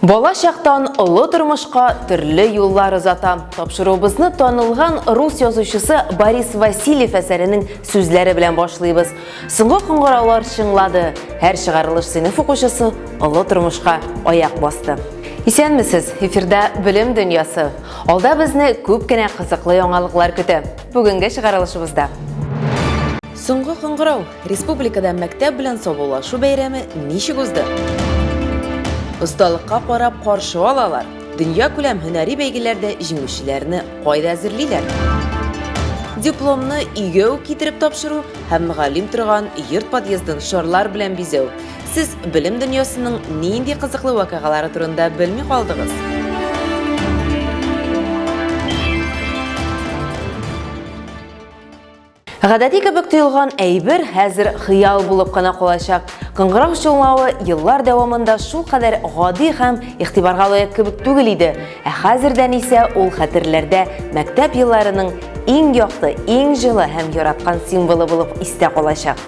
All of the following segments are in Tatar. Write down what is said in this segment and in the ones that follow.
Бала чактан олы тормышка төрле юллар озата. Тапшыруыбызны танылган рус язучысы Борис Васильев әсәренең сүзләре белән башлыйбыз. Соңгы кыңгыраулар чыңлады. Һәр чыгарылыш сыйныф укучысы олы тормышка аяк басты. Исәнмесез, эфирда Белем дөньясы. Алда безне күп кенә кызыклы яңалыклар көтә. Бүгенге чыгарылышыбызда. Соңгы кыңгырау. Республикада мәктәп белән саубуллашу бәйрәме ничек узды? Осталыкка карап каршы алалар. Дөньякүләм һөнәри бәйгеләрдә җиңүчеләрне кайда әзерлиләр? Дипломны өйгә үк китереп тапшыру һәм мөгаллим торган йорт подъездын шарлар белән бизәү. Сез белем дөньясының нинди кызыклы вакыйгалары турында белми калдыгыз? Гадәти кебек тоелган әйбер хәзер хыял булып кына калачак. Кыңгырау чыңлавы еллар дәвамында шулкадәр гади һәм игътибарга лаек кебек түгел иде. Ә хәзердән исә ул хәтерләрдә мәктәп елларының иң якты, иң җылы һәм яраткан символы булып истә калачак.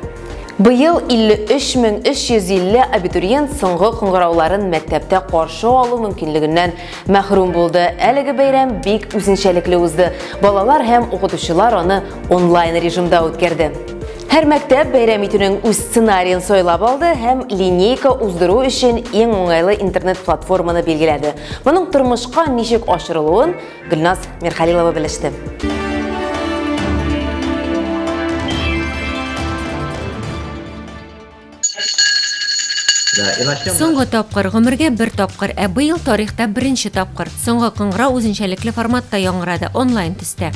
Быел 53350 абитуриент соңгы кыңгырауларын мәктәптә каршы алу мөмкинлегеннән мәхрүм булды. Әлеге бәйрәм бик үзенчәлекле узды. Балалар һәм укытучылар аны онлайн режимда үткәрде. Һәр мәктәп бәйрәм итүнең үз сценариен сайлап алды һәм линейка уздыру өчен иң уңайлы интернет-платформаны билгеләде. Моның тормышка ничек ашырылуын Гөлназ Мирхалилова белеште. Соңгы тапкыр, гомергә бер тапкыр, ә быел тарихта беренче тапкыр. Соңгы кыңгырау үзенчәлекле форматта яңгырады, онлайн төстә.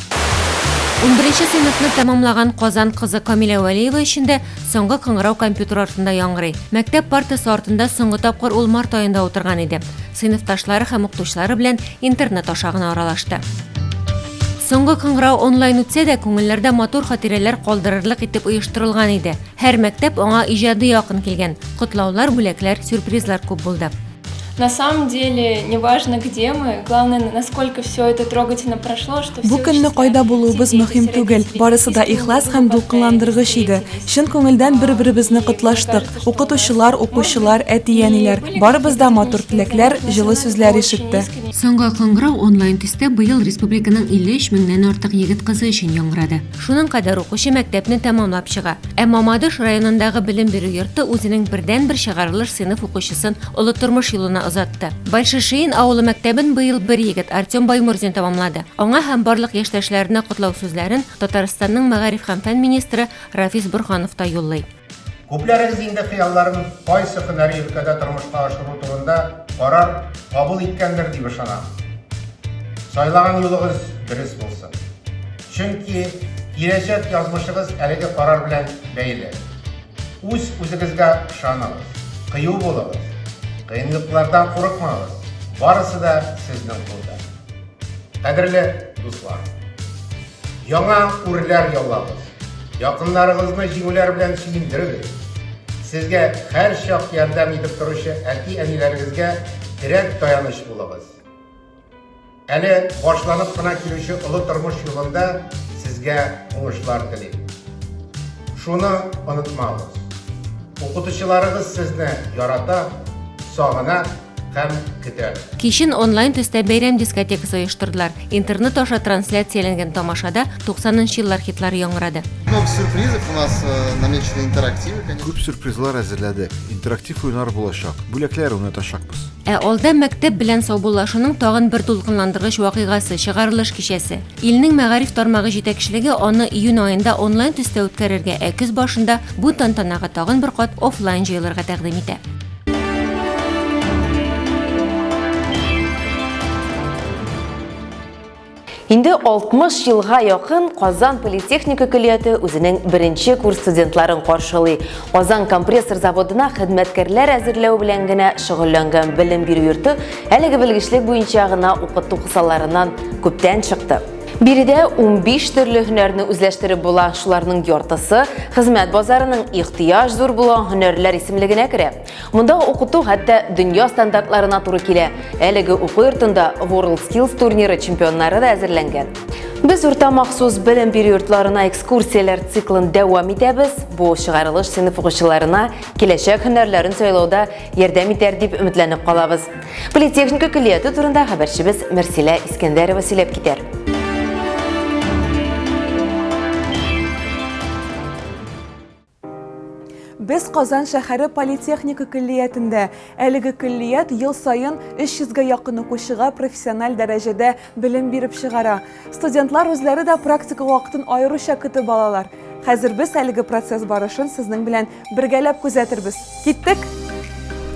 Унберенче сыйныфны тәмамлаган Казан кызы Камилә Вәлиева өчен дә соңгы кыңгырау компьютер артында яңгырый. Мәктәп партасы артында соңгы тапкыр ул март аенда утырган иде. Сыйныфташлары һәм укытучылары белән интернет аша гына аралашты. Соңгы кыңгырау онлайн үтсә дә, күңелләрдә матур хатирәләр калдырырлык итеп оештырылган иде. Һәр мәктәп аңа иҗади якын килгән. Котлаулар, бүләкләр, сюрпризлар күп булды. На самом деле, неважно где мы, главное, насколько все это трогательно прошло, что Бу көнне кайда булуыбыз мөһим түгел, барысы да ихлас һәм дулкынландыргыч иде. Чын күңелдән бер-беребезне котлаштык. Укытучылар, укучылар, әти-әниләр, барыбыз да матур теләкләр, җылы сүзләр ишетте. Соңгы кыңгырау онлайн төстә быел республиканың 53 меңнән артык егет-кызы өчен яңгырады. Шуның кадәр укучы мәктәпне тәмамлап чыга. Ә Мамадыш районындагы белем бирү йорты үзенең бердәнбер чыгарылыш сыйныф укучысын олы тормыш юлына озатты. Большешиин авылы мәктәбен быел бер егет, Артем Баймурзин тәмамлады. Аңа һәм барлык яшьтәшләренә котлау сүзләрен Татарстанның мәгариф һәм фән министры Рафис Борһанов та юллый. Күпләрегез инде хыялларын кайсы һөнәри өлкәдә тормышка ашыру турында карар кабул иткәндер дип ышанам. Сайлаган юлыгыз дөрес булсын. Чөнки киләчәк язмышыгыз әлеге карар белән бәйле. Үз үзегезгә ышаныгыз, кыю булыгыз, кыенлыклардан курыкмагыз, барысы да сезнең кулда. Кадерле дуслар! Яңа үрләр яулагыз. Якыннарыгызны җиңүләр белән сөендерегез. Сезгә һәрчак ярдәм итеп торучы әти-әниләрегезгә терәк-таяныч булыгыз. Әле башланып кына килүче олы тормыш юлында сезгә уңышлар телим. Шуны онытмагыз. Укытучыларыгыз сезне ярата, сагына һәм көтә. Кичен онлайн төстә бәйрәм дискотекасы оештырдылар. Интернет аша трансляцияләнгән тамашада 90 нчы еллар хитлары яңгырады. Много сюрпризов у нас э, намечены интерактивы, конечно. Күп сюрпризлар әзерләдек. Интерактив уеннар булачак. Бүләкләр уйнатачакбыз. Ә алда мәктәп белән саубуллашуның тагын бер дулкынландыргыч вакыйгасы, чыгарылыш кичәсе. Илнең мәгариф тармагы җитәкчелеге аны июнь аенда онлайн төстә үткәрергә, ә көз башында бу тантанага тагын бер кат офлайн җыелырга тәкъдим итә. Инде 60 елга якын Казан политехника көллияте үзенең беренче курс студентларын каршылый. Казан компрессор заводына хезмәткәрләр әзерләү белән генә шөгыльләнгән белем бирү йорты әлеге белгечлек буенча гына укыту кысаларыннан күптән чыкты. Биредә 15 төрле һөнәрне үзләштереп була. Шуларның яртысы хезмәт базарының ихтыяҗ зур булган һөнәрләр исемлегенә керә. Монда укыту хәтта дөнья стандартларына туры килә. Әлеге уку йортында WorldSkills турниры чемпионнары да әзерләнгән. Без урта махсус белем бирү йортларына экскурсияләр циклын дәвам итәбез. Бу чыгарылыш сыйныф укучыларына киләчәк һөнәрләрен сайлауда ярдәм итәр дип өметләнеп калабыз. Политехника көллияте турында хәбәрчебез Мәрсилә Искәндәрова сөйләп китәр. Без Казан шәһәре политехника көллиятендә. Әлеге көллият ел саен 300 гә якын укучыга профессиональ дәрәҗәдә белем биреп чыгара. Студентлар үзләре дә практика вакытын аеруча көтеп алалар. Хәзер без әлеге процесс барышын сезнең белән бергәләп күзәтербез. Киттек!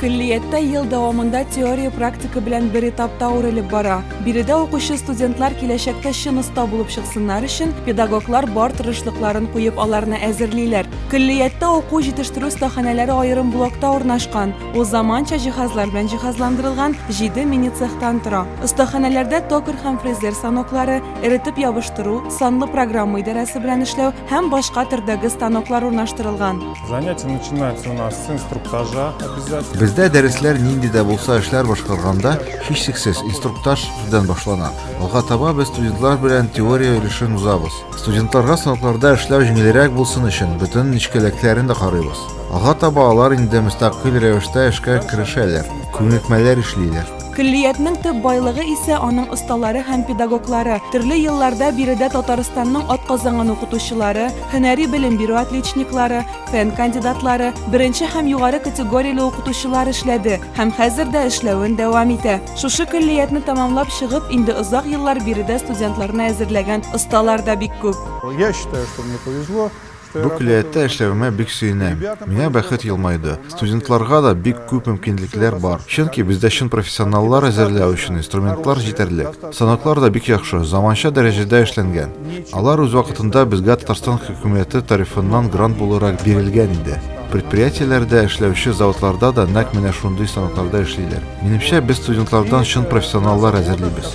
Көллияттә ел дәвамында теория практика белән бер этапта үрелеп бара. Биредә укучы студентлар киләчәктә чын оста булып чыксыннар өчен педагоглар бар тырышлыкларын куеп аларны әзерлиләр. Көллияттә уку-җитештерү остаханәләре аерым блокта урнашкан. Ул заманча җиһазлар белән җиһазландырылган җиде мини-цехтан тора. Остаханәләрдә токарь һәм фрезер станоклары, эретеп ябыштыру, санлы программа идарәсе белән эшләү һәм башка төрдәге станоклар урнаштырылган. Занятия начинаются у нас с инструктажа обязательно. Бездә дәресләр нинди дә булса эшләр башкарганда, һичшиксез, инструктаж сүздән башлана. Алга таба без студентлар белән теория өлешен узабыз. Студентларга сыныфларда эшләү җиңелрәк булсын өчен, бөтен нечкәлекләрен дә карыйбыз. Алга таба алар инде мөстәкыйль рәвештә эшкә керешәләр, күнекмәләр эшлиләр. Көллиятнең төп байлыгы исә аның осталары һәм педагоглары. Төрле елларда биредә Татарстанның атказанган укытучылары, һөнәри белем бирү отличниклары, фән кандидатлары, беренче һәм югары категорияле укытучылар эшләде һәм хәзер дә эшләвен дәвам итә. Шушы көллиятне тәмамлап чыгып, инде озак еллар биредә студентларны әзерләгән осталар да бик күп. Я считаю, что мне повезло. Бу көллияттә эшләвемә бик сөенәм. Миңа бәхет елмайды. Студентларга да бик күп мөмкинлекләр бар. Чөнки бездә чын профессионаллар әзерләү өчен инструментлар җитәрлек. Станоклар да бик яхшы, заманча дәрәҗәдә эшләнгән. Алар үз вакытында безгә Татарстан хөкүмәте тарифыннан грант буларак бирелгән иде. Предприятиеләрдә эшләүче заводларда да нәкъ менә шундый станокларда эшлиләр. Минемчә, без студентлардан чын профессионаллар әзерлибез.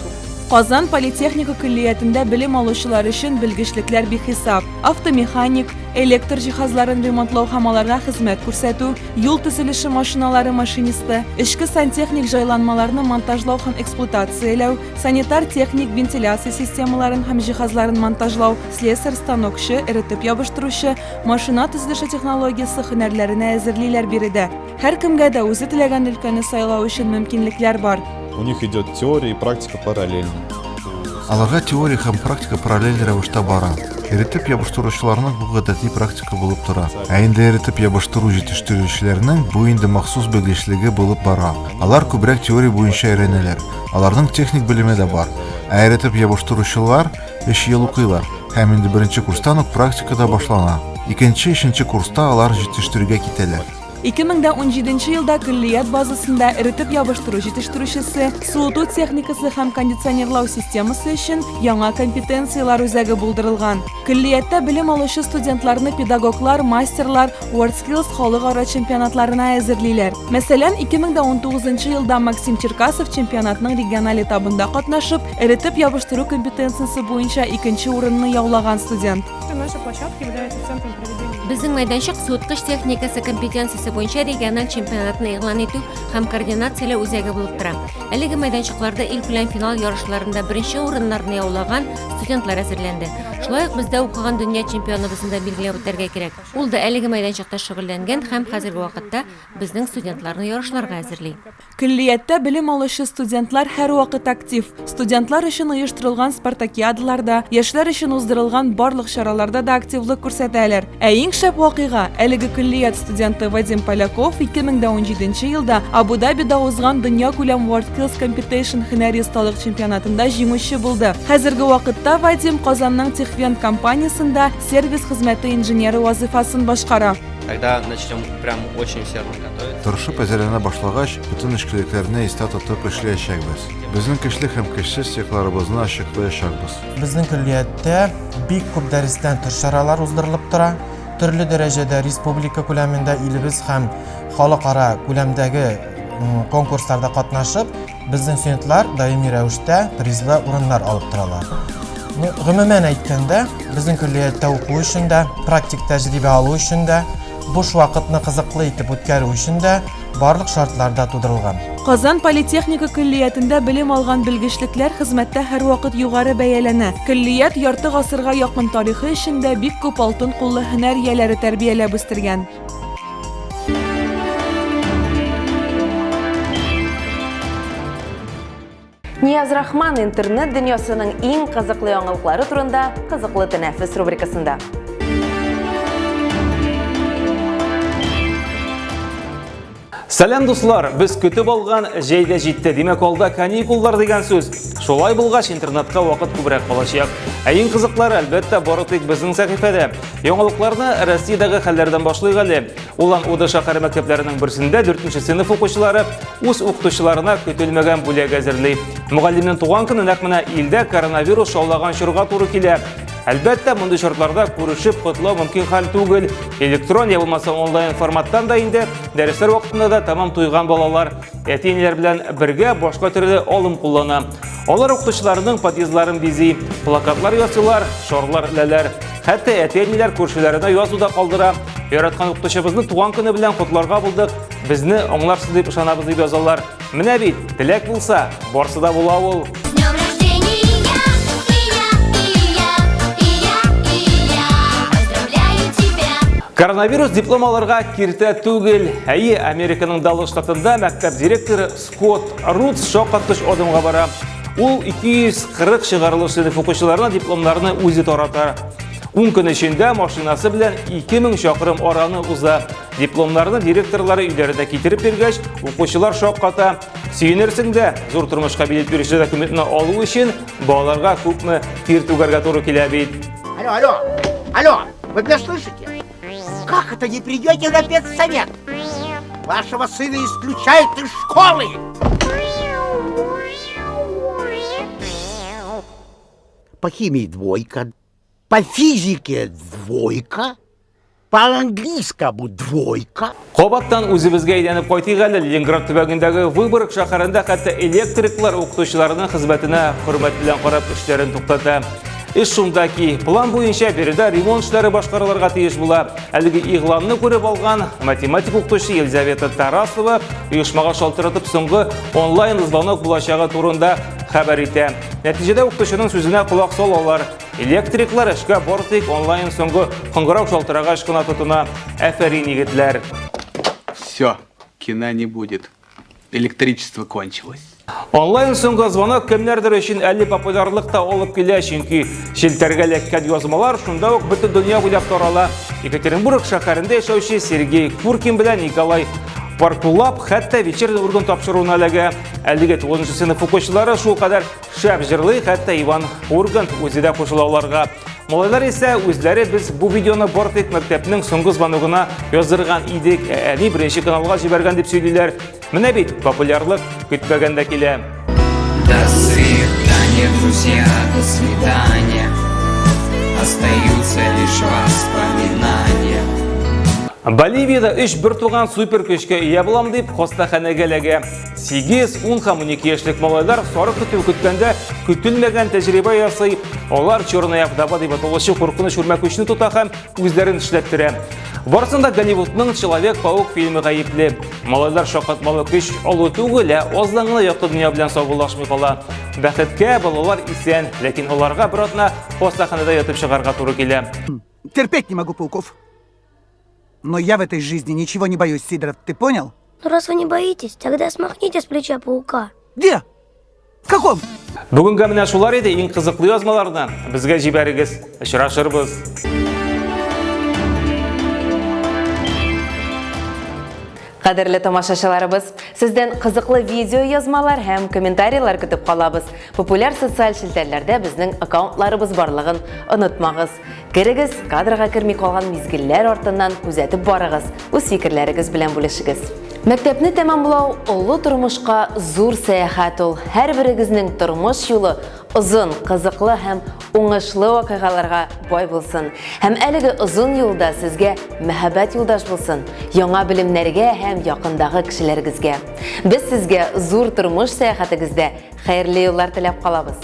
Казан политехника көллиятендә белем алучылар өчен белгечлекләр бихисап. Автомеханик, электр җиһазларын ремонтлау һәм аларга хезмәт күрсәтү, юл төзелеше машиналары машинисты, эчке сантехник җайланмаларны монтажлау һәм эксплуатацияләү, санитар-техник вентиляция системаларын һәм җиһазларын монтажлау, слесарь, станокчы, эретеп ябыштыручы, машина төзелеше технологиясе һөнәрләренә әзерлиләр биредә. Һәркемгә дә үзе теләгән өлкәне сайлау өчен мөмкинлекләр бар. У них идет теория и практика параллельно. Аларга теория һәм практика параллель рәвештә бара. Эретеп ябыштыручыларның бу гадәти практика булып тора. Ә инде эретеп ябыштыру җитештерүчеләрнең бу инде махсус белгечлеге булып бара. Алар күбрәк теория буенча өйрәнәләр. Аларның техник белеме дә бар. Ә эретеп ябыштыручылар өч ел укыйлар һәм инде беренче курстан ук практика да башлана. Икенче, өченче курста алар җитештерүгә китәләр. 2017 елда көллият базасында эретеп ябыштыру җитештерүчесе, суыту техникасы һәм кондиционерлау системасы өчен яңа компетенцияләр үзәге булдырылган. Көллияттә белем алучы студентларны педагоглар, мастерлар WorldSkills халыкара чемпионатларына әзерлиләр. Мәсәлән, 2019 елда Максим Черкасов чемпионатның региональ этабында катнашып, эретеп ябыштыру компетенциясе буенча икенче урынны яулаган студент. Наша площадка является центром проведения. Безнең мәйданчык суыткыч техникасы компетенциясе буенча региональ чемпионатны игълан итү һәм координацияләү үзәге булып тора. Әлеге мәйданчыкларда илкүләм финал ярышларында беренче урыннарны яулаган студентлар әзерләнде. Шулай ук бездә укыган дөнья чемпионыбызны да билгеләп үтәргә кирәк. Ул да әлеге мәйданчыкта шөгыльләнгән һәм хәзерге вакытта безнең студентларны ярышларга әзерли. Көллияттә белем алучы студентлар һәрвакыт актив. Студентлар өчен оештырылган спартакиадаларда, яшьләр өчен уздырылган барлык чараларда да активлык күрсәтәләр. Ә иң шәп вакыйга, әлеге көллият студенты Вадим Поляков 2017 елда Абу-Дабида узган дөньякүләм WorldSkills Competition һөнәри осталык чемпионатында җиңүче булды. Хәзерге вакытта Вадим Казанның Техвент компаниясендә сервис хезмәте инженеры вазыйфасын башкара. Тогда начнем прям очень усердно готовиться. Тырышып әзерләнә башлагач, бөтен нечкәлекләрне истә тотып эшләячәкбез. Безнең көчле һәм көчсез якларыбызны ачыклаячакбыз. Безнең көллияттә бик күп дәрестән тыш чаралар уздырылып тора. Төрле дәрәҗәдә республика күләмендә, илебез һәм халыкара күләмдәге конкурсларда катнашып, безнең студентлар даими рәвештә призлы урыннар алып торалар. Ну, гомумән әйткәндә, безнең көллияттә уку өчен дә, практик тәҗрибә алу өчен дә, буш вакытны кызыклы итеп үткәрү өчен дә барлык шартлар да тудырылган. Казан политехника көллиятендә белем алган белгечлекләр хезмәттә һәрвакыт югары бәяләнә. Көллият ярты гасырга якын тарихы эчендә бик күп алтын куллы һөнәр ияләре тәрбияләп үстергән. Нияз Рахман интернет дөньясының иң кызыклы яңалыклары турында Кызыклы тәнәфес рубрикасында. Сәлам дуслар, без көтеп алган җәй дә җитте. Димәк, алда каникуллар дигән сүз. Шулай булгач, интернетка вакыт күбрәк калачак. Ә иң кызыклары, әлбәттә, бары тик безнең сәхифәдә. Яңалыкларны Россиядәге хәлләрдән башлыйк әле. Улан-Удэ шәһәре мәктәпләренең берсендә 4 сыйныф укучылары үз укытучыларына көтелмәгән бүләк әзерли. Мөгаллимнең туган көне нәкъ менә илдә коронавирус шаулаган чорга туры килә. Әлбәттә, мондый шартларда күрешеп котлау мөмкин хәл түгел. Электрон я булмаса онлайн форматтан да инде дәресләр вакытында да тәмам туйган балалар әти-әниләр белән бергә башка төрле алым куллана. Алар укытучыларының подъездларын бизи, плакатлар ясыйлар, шарлар эләләр. Хәтта әти-әниләр күршеләренә язу да калдыра. Яраткан укытучыбызны туган көне белән котларга булдык. Безне аңларсыз дип ышанабыз дип язалар. Менә бит, теләк булса, барсы да була ул. Коронавирус диплом алырга киртә түгел. Әйе, Американың Даллас штатында мәктәп директоры Скотт Рутс шаккаткыч адымга бара. Ул 240 чыгарылыш сыйныф укучыларына дипломнарны үзе тарата. 10 көн эчендә машинасы белән 2000 чакрым араны уза. Дипломнарны директорлары өйләренә китереп биргәч, укучылар шакката. Сөенерсең дә, зур тормышка билет бирүче документны алу өчен балаларга күпме тир түгәргә туры килә бит. Алло, алло, алло, вы меня слышите? Как это не придете на педсовет? Вашего сына исключают из школы! По химии двойка, по физике двойка, по английскому двойка. Кабаттан үзебезгә әйләнеп кайтыйк әле. Ленинград төбәгендәге Выборг шәһәрендә хәтта электриклар укытучыларының хезмәтенә хөрмәт белән карап эшләрен туктата. Эш шунда ки, план буенча биредә ремонт эшләре башкарылырга тиеш була. Әлеге игъланны күреп алган математик укытучы Елизавета Тарасова оешмага шалтыратып соңгы онлайн звонок булачагы турында хәбәр итә. Нәтиҗәдә укытучының сүзенә колак салалар. Электриклар эшкә бары тик онлайн соңгы кыңгырау шалтырагач кына тотына. Әфәрин, егетләр! Все, кино не будет. Электричество кончилось. Онлайн соңгы звонок кемнәрдер өчен әле популярлык та алып килә, чөнки челтәргә эләккән язмалар шунда ук бөтен дөнья буйлап тарала. Екатеринбург шәһәрендә яшәүче Сергей Куркин белән Николай Паркулап хәтта Вечерний Ургант тапшыруына эләгә. Әлеге 9 сыйныф укучылары шулкадәр Шәп җырлый, хәтта Иван Ургант үзе дә кушыла аларга. Малайлар исә үзләре без бу видеоны бары тик мәктәпнең соңгы звоногына яздырган идек, ә әни беренче каналга җибәргән дип сөйлиләр. Менә бит популярлык көтмәгәндә килә. До свидания, друзья, до свидания. Остаются лишь воспоминания. Боливиядә өч бертуган супер көчкә ия булам дип хастаханәгә эләгә. 8, 10 һәм 12 яшьлек малайлар сары көтү көткәндә көтелмәгән тәҗрибә ясый. Алар Черная вдова дип аталучы куркыныч үрмәкүчне тота һәм үзләрен эшләттерә. Барысын да Голливудның Человек-паук фильмы гаепле. Малайлар шаккатмалы көч алу түгел, ә аздан гына якты дөнья белән саубуллашмый кала. Бәхеткә, балалар исән, ләкин аларга бер атна хастаханәдә ятып чыгарга туры килә. Терпеть не могу пауков. Но я в этой жизни ничего не боюсь, Сидоров, ты понял? Ну раз вы не боитесь, тогда смахните с плеча паука. Где? В каком? Бүгенгә менә шулар иде иң кызыклы язмаларны безгә җибәрегез. Очрашырбыз. Кадерле тамашачыларыбыз, сездән кызыклы видео язмалар һәм комментарийлар көтеп калабыз. Популяр социаль челтәрләрдә безнең аккаунтларыбыз барлыгын онытмагыз. Керегез, кадрга керми калган мизгелләр артыннан күзәтеп барыгыз, үз фикерләрегез белән бүлешегез. Мәктәпне тәмамлау олы тормышка зур сәяхәт ул. Һәрберегезнең тормыш юлы озын, кызыклы һәм уңышлы вакыйгаларга бай булсын. Һәм әлеге озын юлда сезгә мәхәббәт юлдаш булсын, яңа белемнәргә һәм якындагы кешеләрегезгә. Без сезгә зур тормыш сәяхәтегездә хәерле юллар теләп калабыз.